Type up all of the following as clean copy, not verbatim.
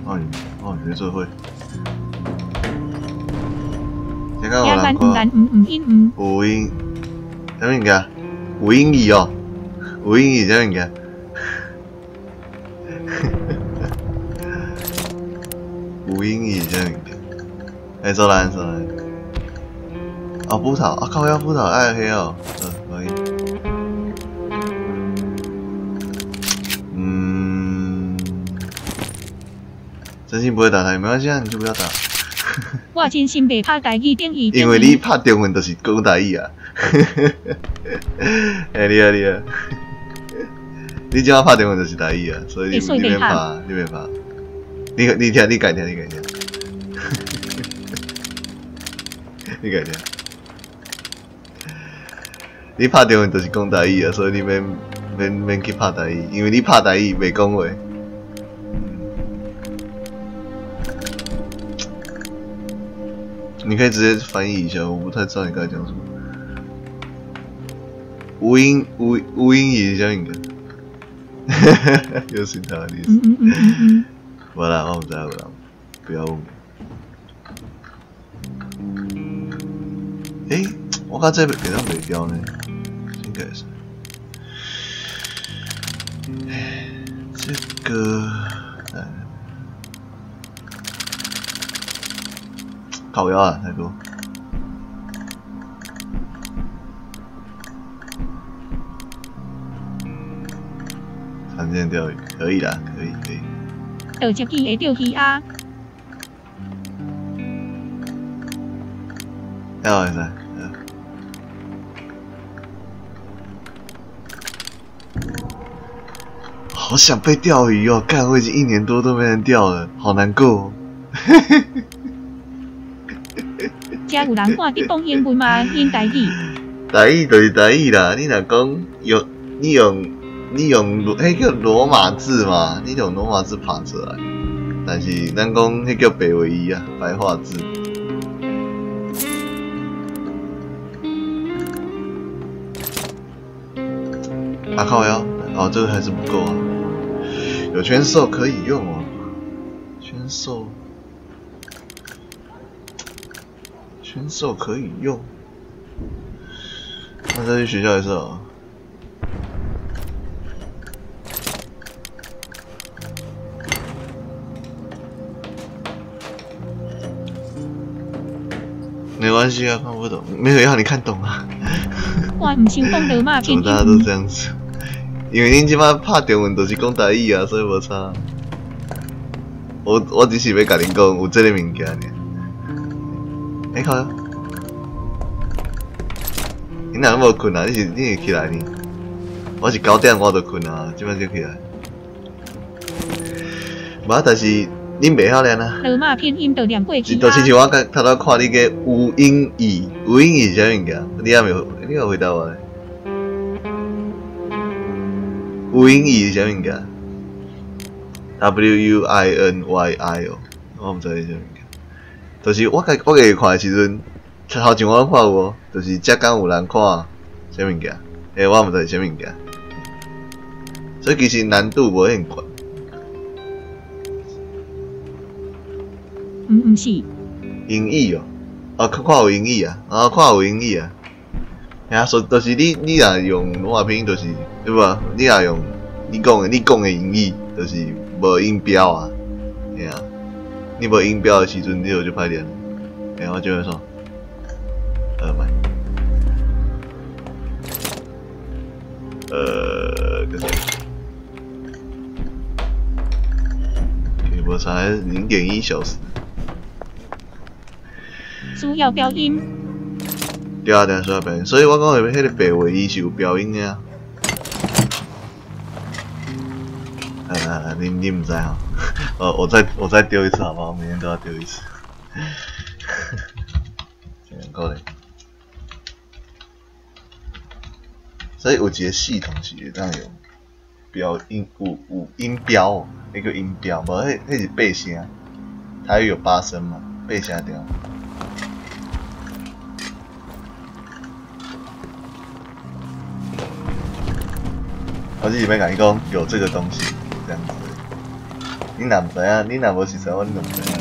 哦哦，你做伙。这个有人看。有音，啥物件？有音语哦，有音语啥物件？有音语啥物件？哎，做来做来。哦，葡萄啊，靠腰葡萄爱黑哦，可以。嗯，真心不会打他，没关系啊，你就不要打。我真心袂拍台语等于。因为你拍中文就是讲台语啊。哎，你啊你啊，你这马拍中文就是台语啊，所以你免拍，你免拍。你听，你家听，你家听。你家听。你拍中文就是讲台语啊，所以你免去拍台语，因为你拍台语袂讲话。你可以直接翻译一下，我不太知道你刚才讲什么。无音语是啥物件？又是他的意思。无啦，我毋知无啦，不要问我。欸，我感觉这会当袂掉呢，应该是。这个，靠腰啊，太多。常见钓鱼可以啦，可以可以。倒一支会钓鱼啊！要会使。好想被钓鱼哦！干，我已经1年多都没人钓了，好难过哦。遮有人看得懂英文吗？用台语。台语就是台语啦。你若讲用，你用，彼叫罗马字嘛？你用罗马字拍出来，但是咱讲彼叫白话语啊，白话字。啊靠腰，哦，这个还是不够啊。有圈兽可以用哦，圈兽。圈兽可以用，那再去学校一次哦。没关系啊，看不懂，没有要你看懂啊。我唔想讲罗马拼音。怎么大家都这样子？因为恁这摆拍中文就是讲台语啊，所以无差。我只是欲共恁讲有这个物件尔。欸靠！你哪无困啊？你是起来呢？我是9点我就困啊，这摆才起来。无，但是恁袂晓念啊。罗马拼音都念过去啊。就亲像我头拄看你个有音语，有音语是啥物件？你还未，你有回答我咧？有音语是啥物件？WUINYI 哦，我毋知是啥物件。就是我家己看的时阵，头前我看有无，就是这敢有人看啥物件？欸，我毋知是啥物件，所以其实难度无遐悬。毋是。英语哦，哦，看有英语啊，哦，看有英语啊。啊，所就是你若用罗马拼音，就是对无？你若用你讲的英语，就是无音标啊，嘿啊。你无音标的时阵，你就就歹念。欸，我这样说，莫。个啥？无差0.1小时。需要标音。对啊，对啊，需要标音。所以我讲的彼个白话伊是有标音的啊。你毋知吼？我再丢一次好不好？我每天都要丢一次。这样够嘞。所以有一个系统是会当用标音，有音标哦，彼叫音标，无彼是八声，台语有8声嘛，八声调。我只是欲共你讲有这个东西，这样子。你若毋知影，你若無熟似我，你就毋知影。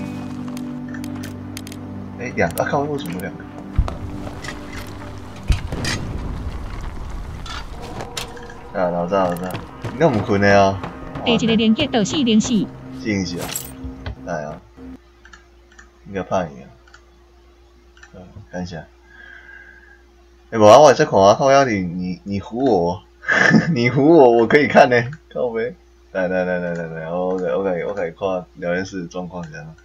欸，兩個啊靠！為什麼兩個？啊，老早老早，你敢毋睏的哦？第一個連結就404。404啊，來啊，應該拍贏啊。嗯，感謝。欸，無啊，我會使看啊，靠腰你唬我，你唬我，我可以看呢，靠北。來來來來來來，我給看聊天室狀況是按怎。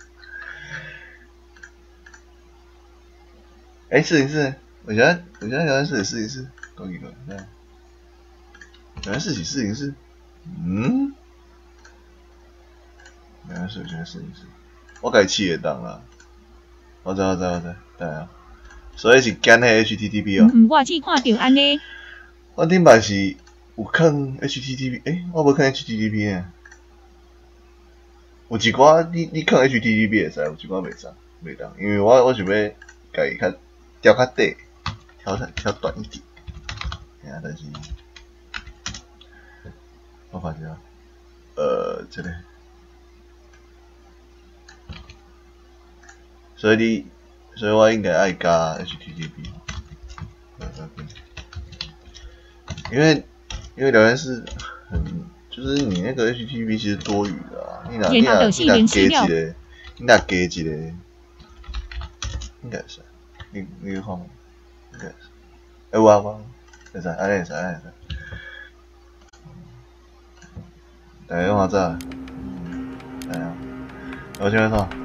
欸，404，我覺得聊天室404，夠奇怪，對。聊天室是四零四，嗯？聊天室我覺得404，我家己試會當啦。我知我知我知，對啊。所以是減彼 HTTP 哦。嗯，我只看著按呢。我頂擺是有囥 HTTP，欸，我無囥 HTTP 呢。有一寡你囥 HTTP 會使，有一寡袂使，袂當，因為我想欲共伊較調較短，調短一點。嘿啊，但是我看一下，這個，所以你，所以我應該愛加 HTTP。因為聊天室很，就是你那個 HTTP 其實多餘的啊，你若加一個，你若加一個，應該會使，你去看，應該會使，欸有啊有啊，會使，按呢會使，按呢會使。大家攏較早，嗯，對啊，我想欲創。